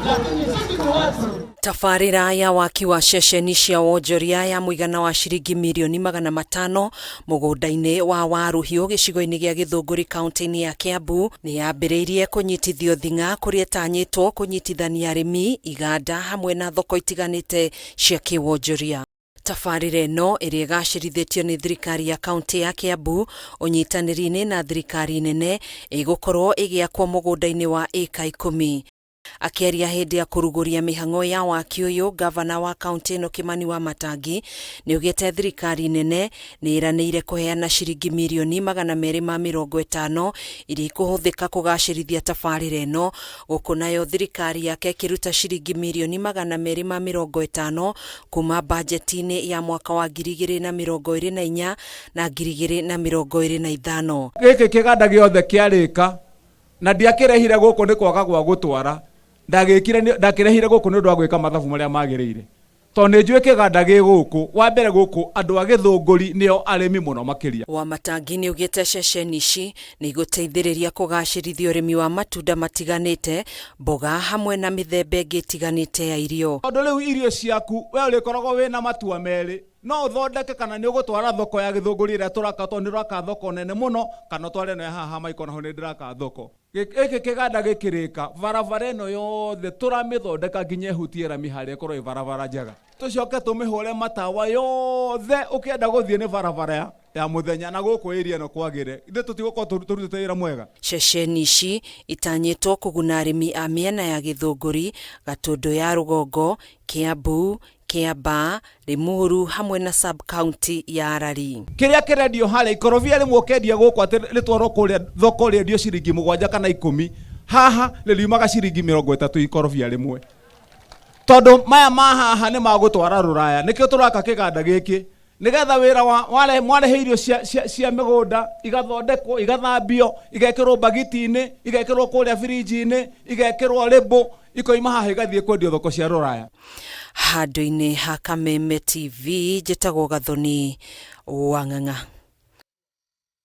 Lakini sisi ni watu. Tabarĩra ya waki wa ceceni cia wonjoria ya mũigana wa ciringi mirioni 500 mũgũnda-inĩ wa Waruhiũ gĩcigo-inĩ gĩa Gĩthũngũri kaunti-inĩ ya Kiambu nĩ yambĩrĩirie kũnyitithio thing'a kũrĩa ĩtanyĩtwo kũnyitithania arĩmi, iganda hamwe na thoko itiganĩte cia kĩwonjoria. Tabarĩra ĩno ĩrĩa ĩgacĩrithĩtio nĩ thirikari ya kaunti ya Kiambu ũnyitanĩri-inĩ na thirikari nene ĩgũkorwo ĩgĩakwo mũgũnda-inĩ wa ĩka 10. Akĩaria hĩndĩ ya kũrugũria mĩhang'o ya waki ũyũ, ngavana wa kaunti ĩno Kimani Wamatangi nĩaugĩte thirikari nene nĩ ĩranĩire kũheana ciringi mirioni 250 iria ikũhũthĩka kũgacĩrithia tabarĩra ĩno, gũkũ nayo thirikari yake ĩkĩruta ciringi mirioni 250 kuma bajeti-inĩ ya mwaka wa 2024 na 2025. Gĩkĩ kĩganda gĩothe kĩarĩka na ndiakĩrehire gũkũ nĩ kwaga gwa gũtwara, ndagĩkire ndakĩrehire gũkũ nĩ ũndũ wa gwĩka mathabu marĩa magĩrĩire, tondũ nĩ njũĩ kĩganda gĩ gũkũ wa mbere gũkũ andũ a Gĩthũngũri nĩo arĩmi mũno makĩria. Wamatangi nĩaugĩte ceceni ici nĩ igũteithĩrĩria kũgacĩrithia ũrĩmi wa matunda matiganĩte, mboga hamwe na mĩthemba ĩngĩ ĩtiganĩte ya irio. Tondũ rĩu irio ciaku we ũrĩkoragwo wĩna matua merĩ, no ũthondeke kana nĩ ũgũtwara thoko ya Gĩthũngũri ĩrĩa tũraka tondũ nĩ ũraka thoko nene mũno, kana ũtware ĩno ya haha Maiko naho nĩ ndĩraka thoko. Gĩkĩ kĩganda gĩkĩrĩka, barabara ĩno yothe tũramĩthondeka nginya ĩhutie rami harĩa ĩkorwo ĩ barabara njega. Tũcoke tũmĩhũre matawa yothe ũkĩenda gũthiĩ nĩ barabara ya mũthenya na gũkũ area ĩno kwagĩre. Ithuĩ tũtigũkorwo tũrutĩte wĩra mwega? Ceceni ici itanyĩtwo kũguna arĩmi a mĩena ya Gĩthũngũri, Gatũndũ ya rũgongo, Kiambu, Kĩambaa, Limuru hamwe na sub-county ya Arari. Kĩrĩa kĩrendio harĩa ikorobia rĩmwe ũkendia gũkũ atĩ rĩtwarwo kũrĩa thoko rĩendio ciringi 7 kana 10, haha rĩriumaga ciringi 30 ikorobia rĩmwe. Tondũ maya ma haha nĩ ma gũtwara rũraya, nĩkĩo tũraka kĩganda gĩkĩ nĩgetha wĩra wa ware mwarehe irio cia, cia, cia mĩgũnda igathondekwo, igathambio, igekĩrwo mbagiti-inĩ, igekĩrwo kũrĩa birinji-inĩ, igekĩrwo rĩmbũ, ikoima haha igathiĩ kwendio thoko cia rũraya. Handũ-inĩ ha Kameme TV, njĩtagwo Gathoni Wang'ang'a.